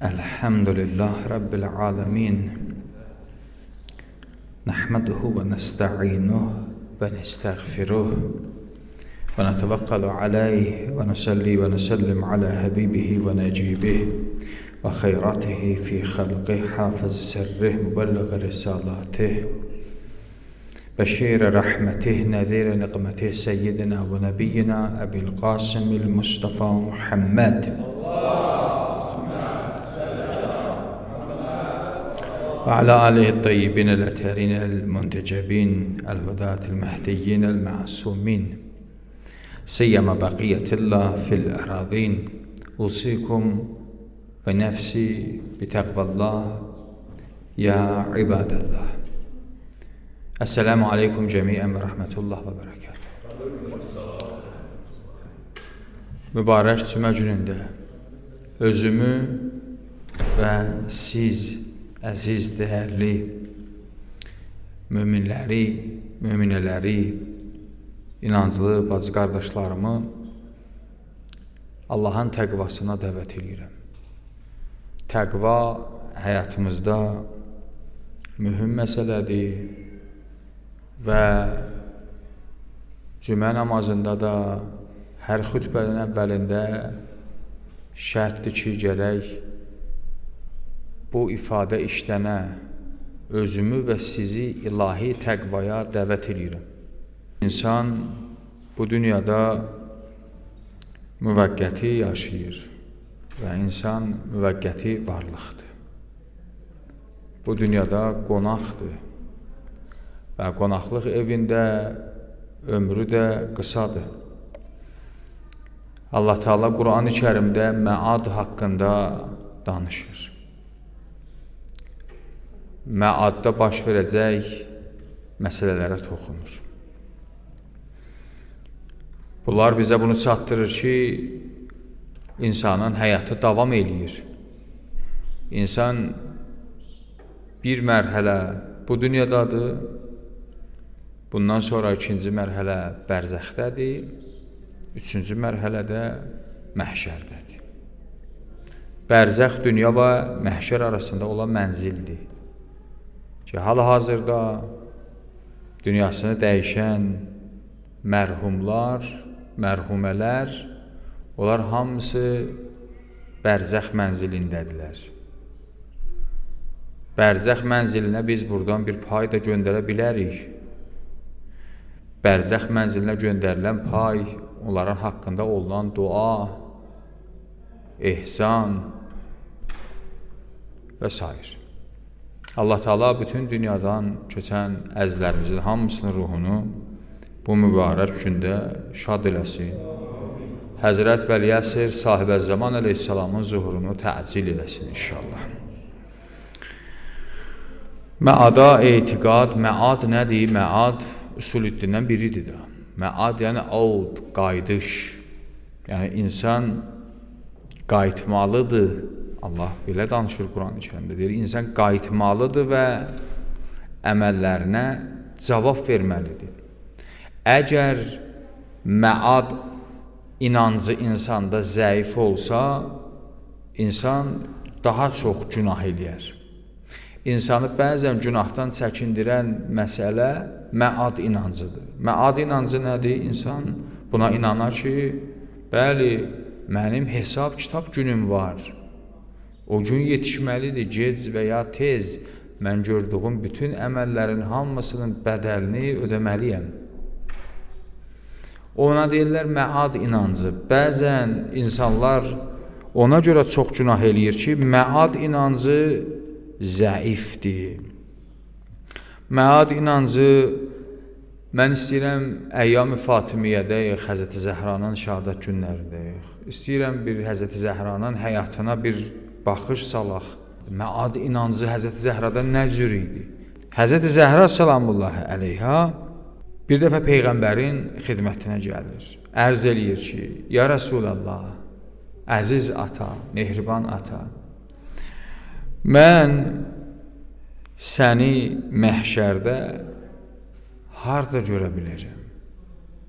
الحمد لله رب العالمين نحمده ونستعينه ونستغفره ونتوكل عليه ونصلي ونسلم على حبيبه ونجيبه وخيراته في خلقه حافظ سره مبلغ رسالاته بشير رحمته نذير نقمته سيدنا ونبينا أبي القاسم المصطفى محمد وعلى آله الطيبين الأطهرين المنتجبين الهداة المهديين المعصومين سيما بقية الله في الأراضين. أوصيكم ونفسي بتقوى الله يا عباد الله. Esselamu Aleyküm cəmiən və rəhmətullah və bərəkatuhu. Mübarək cümə günündə özümü və siz əziz, dəyərli möminləri, möminələri, inanclı bacı qardaşlarımı Allahın təqvasına dəvət eləyirəm. Təqva həyatımızda mühüm məsələdir və cümə namazında da hər xütbənin əvvəlində şərtdir ki, gərək bu ifadə işlənə, özümü və sizi ilahi təqvaya dəvət eləyirəm. İnsan bu dünyada müvəqqəti yaşayır və insan müvəqqəti varlıqdır. Bu dünyada qonaqdır və qonaqlıq evində ömrü də qısadır. Allah Teala Qur'an-ı Kərimdə məad haqqında danışır. Məadda baş verəcək məsələlərə toxunur. Bunlar bizə bunu çatdırır ki, insanın həyatı davam eləyir. İnsan bir mərhələ bu dünyadadır, bundan sonra ikinci mərhələ bərzəxdədir, üçüncü mərhələdə məhşərdədir. Bərzəx dünya və məhşər arasında olan mənzildir. Ki, hal-hazırda dünyasını dəyişən mərhumlar, mərhumələr, onlar hamısı bərzəx mənzilindədirlər. Bərzəx mənzilinə biz buradan bir pay da göndərə bilərik. Bərzəx mənzilinə göndərilən pay, onların haqqında olunan dua, ehsan və s. Allah Teala bütün dünyadan köçən əzizlərimizin hamısının ruhunu bu mübarək gündə şad eləsin. Həzrət Vəliəsr Sahibəzzaman əleyhissalamın zuhurunu təcil eləsin inşallah. Məada etiqad, məad nədir? Məad usulüddindən biridir də. Məad yəni aud, qayıdış. Yəni insan qayıtmalıdır. Allah belə danışır Quran-ı Kərimdə. Deyir, insan qayıtmalıdır və əməllərinə cavab verməlidir. Əgər məad inancı insanda zəif olsa, insan daha çox günah eləyər. İnsanı bəzən günahdan çəkindirən məsələ məad inancıdır. Məad inancı nədir? İnsan buna inanar ki, bəli, mənim hesab-kitab günüm var. O gün yetişməlidir, gec və ya tez. Mən gördüyüm bütün əməllərin hamısının bədəlini ödəməliyəm. Ona deyirlər məad inancı. Bəzən insanlar ona görə çox günah eləyir ki, məad inancı zəifdir. Məad inancı, mən istəyirəm Əyyam-ı Fatimiyyədəyik, Həzrəti Zəhranın şəhadət günlərindəyik. İstəyirəm bir Həzrəti Zəhranın həyatına bir baxış salaq. Məad inancı Həzrəti Zəhrada nə cür idi? Həzrəti Zəhra salamullahi əleyha bir dəfə Peyğəmbərin xidmətinə gəlir. Ərz eləyir ki, ya Rəsulallah, əziz ata, mehriban ata, mən səni məhşərdə harda görə biləcəm?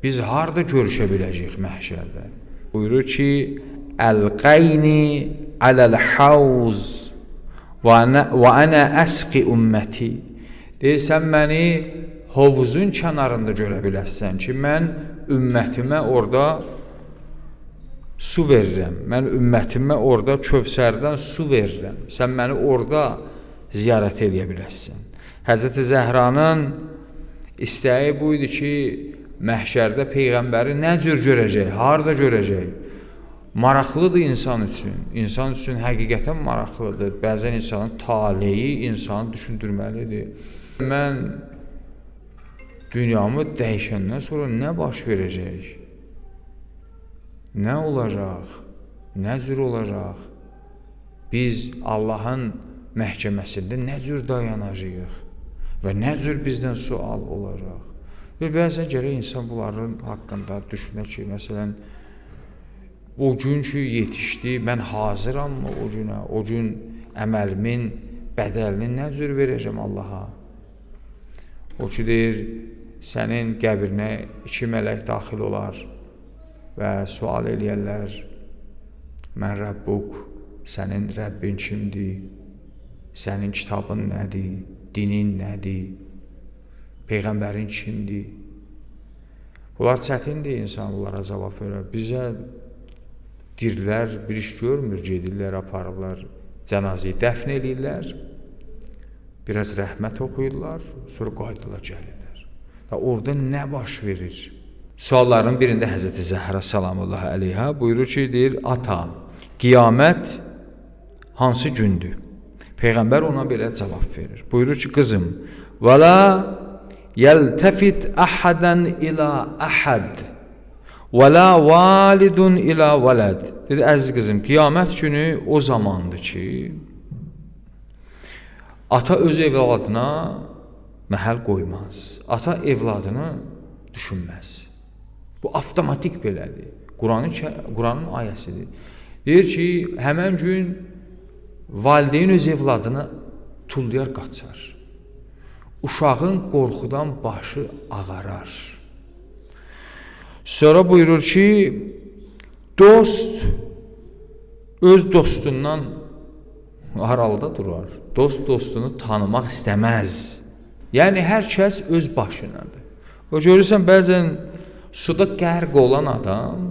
Biz harda görüşə biləcəyik məhşərdə? Buyurur ki, Əlqəyni aləl-havz və ənə əsqi ümməti. Deyir, sən məni hovuzun kənarında görə biləsən ki, mən ümmətimə orada su verirəm. Mən ümmətimə orada Kövsərdən su verirəm. Sən məni orada ziyarət eləyə biləsən. Həzrəti Zəhranın istəyi bu idi ki, məhşərdə Peyğəmbəri nə cür görəcək, harada görəcək? Maraqlıdır insan üçün. İnsan üçün həqiqətən maraqlıdır. Bəzən insanın taleyi insanı düşündürməlidir. Mən dünyamı dəyişəndən sonra nə baş verəcək? Nə olacaq? Nə cür olacaq? Biz Allahın məhkəməsində nə cür dayanacağıq? Və nə cür bizdən sual olacaq? Bəzən gərək insan bunların haqqında düşünə ki, məsələn, o gün ki yetişdi, mən hazırammı o günə? O gün əməlimin bədəlini nə cür verəcəm Allaha? O ki deyir, sənin qəbrinə 2 mələk daxil olar və sual eləyərlər, mən Rəbbuk, sənin Rəbbin kimdir, sənin kitabın nədir, dinin nədir, Peyğəmbərin kimdir? Bunlar çətindir insan bunlara cavab verər. Bizə dirilər bir iş görmür, gedirlər, aparırlar, cənazəyi dəfn eləyirlər, biraz rəhmət oxuyurlar, sonra qayıdırlar, gəlirlər. Da orada nə baş verir? Sualların birində Həzrəti Zəhra salamullah əleyhə buyurur ki, deyir, ata, qiyamət hansı gündür? Peyğəmbər ona belə cavab verir. Buyurur ki, qızım, və la yəltəfit əhadən ilə əhəd və la validun ilə vələd. Dedi, əziz qızım, qiyamət günü o zamandır ki, ata öz evladına məhəl qoymaz. Ata evladını düşünməz. Bu avtomatik belədir. Quranın ayəsidir. Deyir ki, həmən gün valideyn öz evladını tullayar, qaçar. Uşağın qorxudan başı ağarar. Sonra buyurur ki, dost öz dostundan aralıda durar. Dost dostunu tanımaq istəməz. Yəni, hər kəs öz başınadır. O görürsən, bəzən suda qərq olan adam,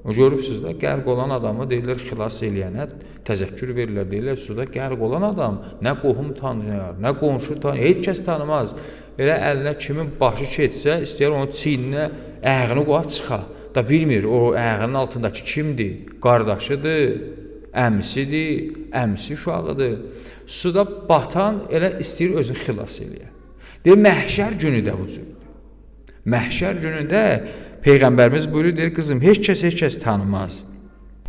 o görübsünüz də, qərq olan adamı deyirlər, xilas eləyənə təzəkkür verirlər, deyirlər, suda qərq olan adam nə qohum tanıyar, nə qonşu tanıyar, heç kəs tanımaz. Elə əlinə kimin başı keçsə, istəyər onun çiyninə ayağını qoya çıxa. Da bilmir, o ayağının altındakı kimdir? Qardaşıdır, əmisidir, əmisi uşağıdır. Suda batan elə istəyir özünü xilas eləyə. Deyir, məhşər günü də bu cürdür. Məhşər günündə Peyğəmbərimiz buyurur, deyir, qızım, heç kəs heç kəs tanımaz.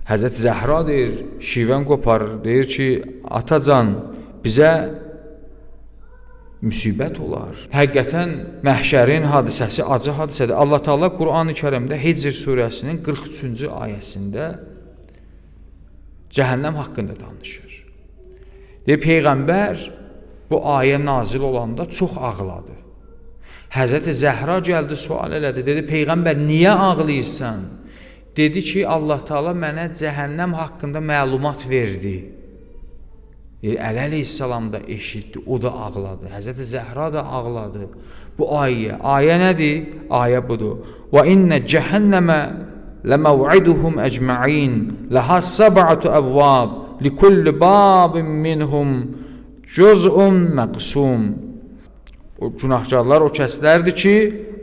Həzrət Zəhra deyir, şivən qoparır, deyir ki, atacan, bizə müsibət olar. Həqiqətən məhşərin hadisəsi acı hadisədir. Allah Teala Qur'an-ı Kərimdə Hicr surəsinin 43-cü ayəsində cəhənnəm haqqında danışır. Deyir, Peyğəmbər bu ayə nazil olanda çox ağladı. Həzrəti Zəhra gəldi, sual elədi. Dedi, Peyğəmbər, niyə ağlayırsan? Dedi ki, Allah Teala mənə cəhənnəm haqqında məlumat verdi. Əli əleyhissalam da eşitdi, o da ağladı. Həzrəti Zəhra da ağladı. Bu ayə, ayə nədir? Ayə budur. Və innə cəhənnəmə ləməv'iduhum əcməin ləhə səb'atu əvvab likulli babin minhum cüz'un məqsum. O günahkarlar o kəslərdir ki,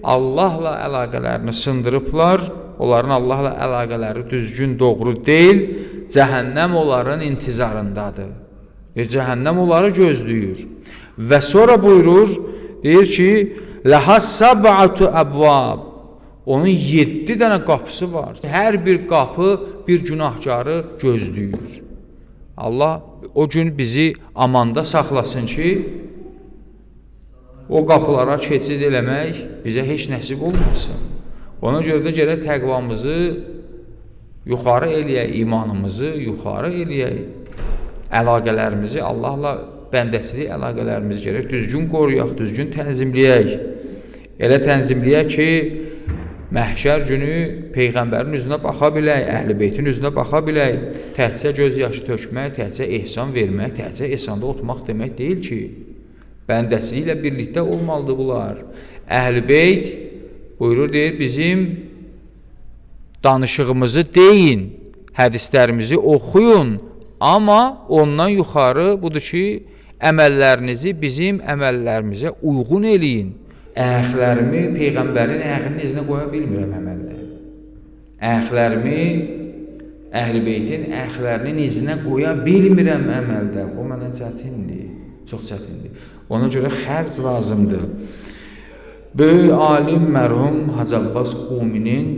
Allahla əlaqələrini sındırıblar, onların Allahla əlaqələri düzgün, doğru deyil, cəhənnəm onların intizarındadır. Cəhənnəm onları gözləyir. Və sonra buyurur, deyir ki, Ləhə səb'atu əbvab. Onun 7 dənə qapısı var. Hər bir qapı bir günahkarı gözləyir. Allah o gün bizi amanda saxlasın ki, o qapılara keçid eləmək bizə heç nəsib olmasın. Ona görə də gərək təqvamızı yuxarı eləyək, imanımızı yuxarı eləyək. Əlaqələrimizi Allahla bəndəçilik əlaqələrimizi gərək düzgün qoruyaq, düzgün tənzimləyək. Elə tənzimləyək ki, Məhşər günü Peyğəmbərin üzünə baxa bilək, Əhl-i Beytin üzünə baxa bilək. Təhcə göz yaşı tökmək, təhcə ehsan vermək, təhcə ehsanda oturmaq demək deyil ki, bəndəçiliklə birlikdə olmalıdır bunlar. Əhl-i Beyt buyurur, deyir, bizim danışığımızı deyin, hədislərimizi oxuyun, amma ondan yuxarı budur ki, əməllərinizi bizim əməllərimizə uyğun eləyin. Əyəklərimi Peyğəmbərin əyəğinin izinə qoya bilmirəm əməldə. Əyəklərimi Əhl-i Beytin əyəklərinin izinə qoya bilmirəm əməldə. O mənə çətindir, çox çətindir. Ona görə xərc lazımdır. Böyük alim mərhum Hacı Abbas Quminin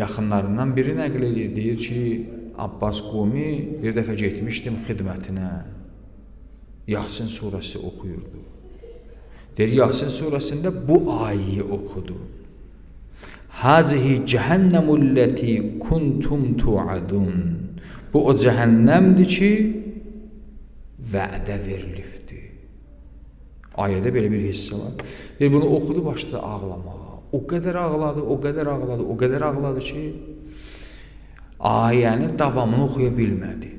yaxınlarından biri nəql edir, deyir ki, Abbas Qumi bir dəfə getmişdim xidmətinə. Yasin surəsi oxuyurdu. Deyir, Yasin surəsində bu ayəyi oxudu. Hazihi cəhənnəmulləti kuntum tuadun. Bu o cəhənnəmdir ki, vədə verilibdir. Ayədə belə bir hissə var. Deyir, bunu oxudu, başladı ağlamağa. O qədər ağladı, o qədər ağladı, o qədər ağladı ki, ayənin davamını oxuya bilmədi.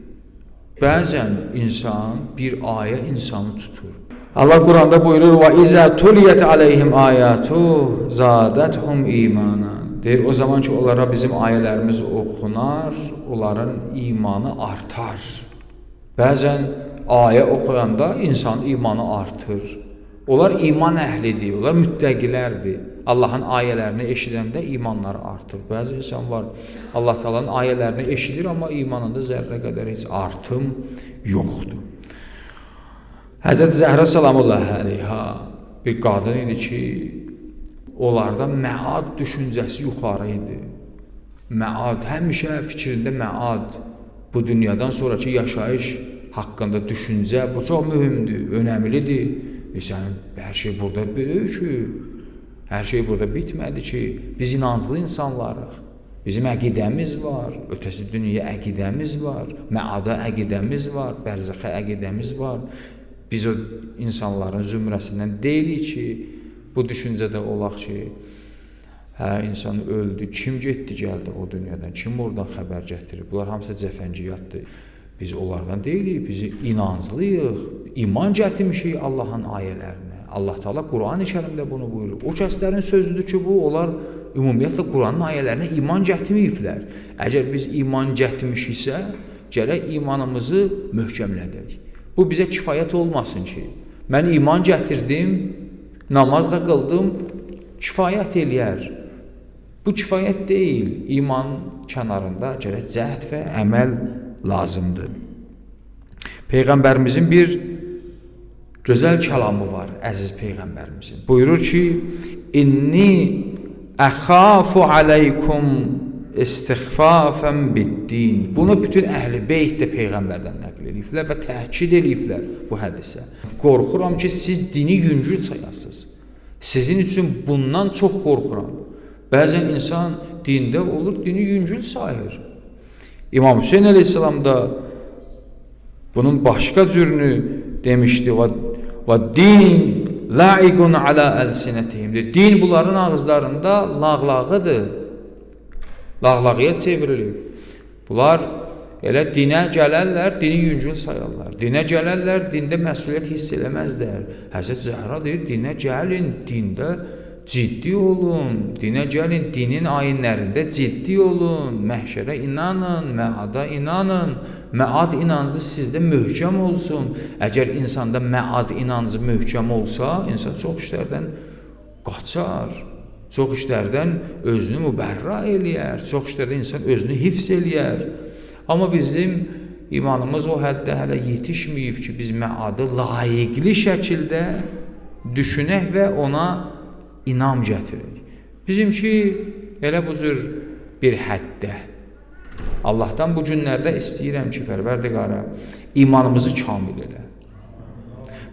Bəzən insan, bir ayə insanı tutur. Allah Quranda buyurur: "Və izə tuliyət aleyhim ayatu zadəthum imana." Deyir, o zaman ki onlara bizim ayələrimiz oxunar, onların imanı artar. Bəzən ayə oxuyanda insanın imanı artır. Onlar iman əhlidir, onlar müttəqilərdir. Allahın ayələrini eşidəndə imanları artır. Bəzi insan var, Allah Taala'nın ayələrini eşidir, amma imanında zərrə qədər heç artım yoxdur. Həzrət Zəhra salamullahi əleyha bir qadın idi ki, onlarda məad düşüncəsi yuxarı idi. Məad, həmişə fikrində məad, bu dünyadan sonraki yaşayış haqqında düşüncə, bu çox mühümdür, önəmlidir. Sənin hər şey burada böyük ki, hər şey burada bitmədi ki, biz inanclı insanlarıq. Bizim əqidəmiz var, ötəsi dünya əqidəmiz var, məada əqidəmiz var, bərzəxə əqidəmiz var. Biz o insanların zümrəsindən deyilik ki, bu düşüncədə olaq ki, hə, insan öldü, kim getdi gəldi o dünyadan, kim oradan xəbər gətirir? Bunlar hamısı cəfəngiyatdır. Biz onlardan deyilik, biz inanclıyıq, iman gətirmişik Allahın ayələrinə. Allah Teala Quran-ı Kərimdə bunu buyurur. O kəslərin sözüdür ki, bu, onlar ümumiyyətlə Quranın ayələrinə iman gətirməyiblər. Əgər biz iman gətirmişiksə, gərək imanımızı möhkəmlədək. Bu bizə kifayət olmasın ki, mən iman gətirdim, namaz da qıldım, kifayət eləyər. Bu kifayət deyil. İman kənarında gərək cəhd və əməl lazımdır. Peyğəmbərimizin bir gözəl kəlamı var, əziz Peyğəmbərimizin. Buyurur ki, İnni əxafu aleykum istixfafən bid-din. Bunu bütün Əhl-i Beyt də Peyğəmbərdən nəql eləyiblər və təkid eləyiblər bu hədisə. Qorxuram ki, siz dini yüngül sayasınız. Sizin üçün bundan çox qorxuram. Bəzən insan dində olur, dini yüngül sayır. İmam Hüseyin əleyhissalam da bunun başqa cürünü demişdi. Və din laiqun alə əlsinətihim. Din bunların ağızlarında lağlağıdır. Lağlağıya çevrilib. Bunlar elə dinə gələrlər, dini yüngül sayarlar. Dinə gələrlər, dində məsuliyyət hiss eləməzlər. Həzrət Zəhra deyir, dinə gəlin, dində ciddi olun. Dinə gəlin, dinin ayinlərində ciddi olun. Məhşərə inanın, məada inanın. Məad inancı sizdə möhkəm olsun. Əgər insanda məad inancı möhkəm olsa, insan çox işlərdən qaçar. Çox işlərdən özünü mübərra eləyər, çox işlərdən insan özünü hifz eləyər. Amma bizim imanımız o həddə hələ yetişməyib ki, biz məadı layiqli şəkildə düşünək və ona inam gətirək. Bizimki elə bu cür bir həddə. Allahdan bu günlərdə istəyirəm ki, Pərverdigara, imanımızı kamil elə.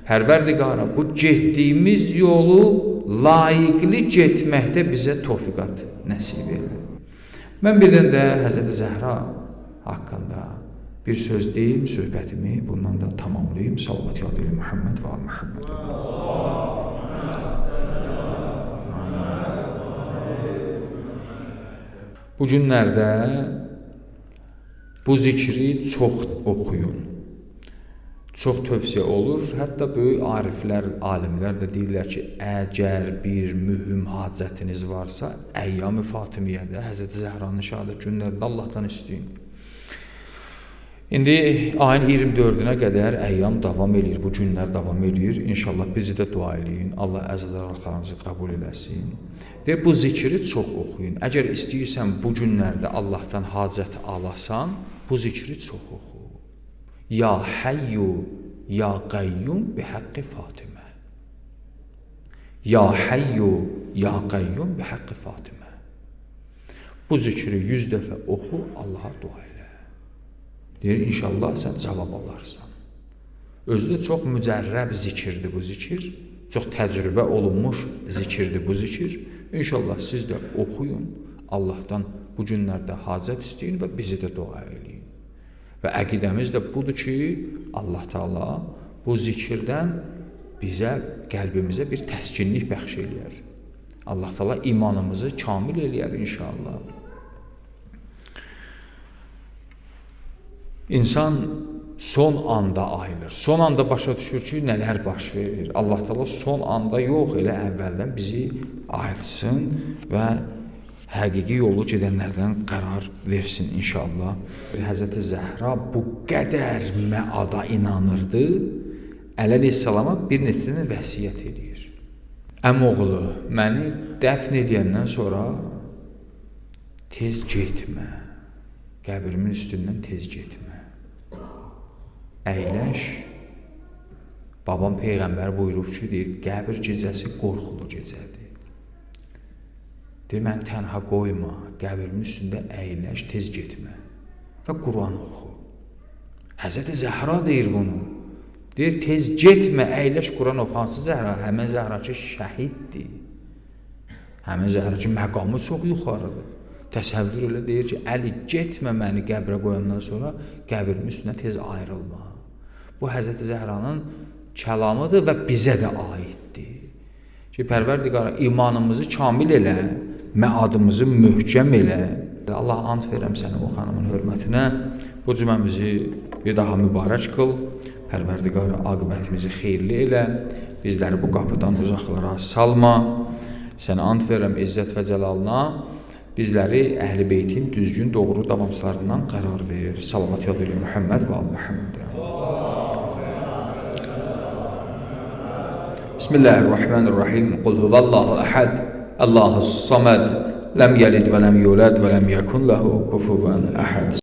Pərverdigara, bu getdiyimiz yolu layiqli getməkdə bizə tofiqat nəsib elə. Mən birdən də Həzrəti Zəhra haqqında bir söz deyim, söhbətimi bundan da tamamlayayım. Salavat yad elə Muhammed və al Muhammed. Bu günlərdə bu zikri çox oxuyun. Çox tövsiyə olur. Hətta böyük ariflər, alimlər də deyirlər ki, əgər bir mühüm hacətiniz varsa, Əyyam-ı Fatimiyyədə, Həzrəti Zəhranın şəhadət günlərində Allahdan istəyin. İndi ayın 24-nə qədər əyyam davam eləyir, bu günlər davam eləyir. İnşallah bizi də dua eləyin. Allah əzələrimizi qəbul eləsin. Deyir, bu zikri çox oxuyun. Əgər istəyirsən bu günlərdə Allahdan hacət alasan, bu zikri çox oxu. Ya Hayyu, Ya Qayyum bi haqqi Fatimə. Ya Hayyu, Ya Qayyum bi haqqi Fatimə. Bu zikri 100 dəfə oxu, Allaha dua elə. Deyir, inşallah sən cavab alarsan. Özü də çox mücərrəb zikirdir bu zikir. Çox təcrübə olunmuş zikirdir bu zikir. İnşallah siz də oxuyun, Allahdan bu günlərdə hacət istəyin və bizi də dua eləyin. Və əqidəmiz də budur ki, Allah Teala bu zikirdən bizə, qəlbimizə bir təskinlik bəxş eləyər. Allah Teala imanımızı kamil eləyər inşallah. İnsan son anda ayılır. Son anda başa düşür ki, nələr baş verir. Allah Teala son anda yox, elə əvvəldən bizi ayılsın və həqiqi yolu gedənlərdən qərar versin inşallah. Həzrəti Zəhra bu qədər məada inanırdı, Əli əleyhissalama bir neçəsini vəsiyyət eləyir. Əmoğlu, məni dəfn eləyəndən sonra tez getmə. Qəbrimin üstündən tez getmə. Əyləş. Babam Peyğəmbər buyurub ki, deyir, qəbir gecəsi qorxulu gecədir. Deyir, məni tənha qoyma, qəbrimin üstündə əyləş, tez getmə və Quran oxu. Həzrəti Zəhra deyir bunu. Deyir, tez getmə, əyləş, Quran oxu. Hansı Zəhra? Həmin Zəhra ki, şəhiddir. Həmin Zəhra ki, məqamı çox yuxarıdır. Təsəvvür elə deyir ki, Əli, getmə məni qəbrə qoyandan sonra qəbrimin üstünə tez ayrılma. Bu, Həzrəti Zəhranın kəlamıdır və bizə də aiddir. Ki, Pərverdigara, imanımızı kamil elə, məadımızı möhkəm elə. Allah ant verirəm səni o xanımın hörmətinə. Bu cüməmizi bir daha mübarək qıl. Pərverdigara, aqibətimizi xeyirli elə. Bizləri bu qapıdan uzaqlara salma. Sənə ant verirəm izzət və cəlalına. Bizləri Əhl-i Beytin düzgün, doğru davamçılarından qərar ver. Salavat yad elə Muhammed və al Muhammed. Bismillahirrahmanirrahim. Qul huvallahu əhəd. Allahus samed. Ləm yelid və ləm yulad və ləm yekun lehu kufuven əhəd.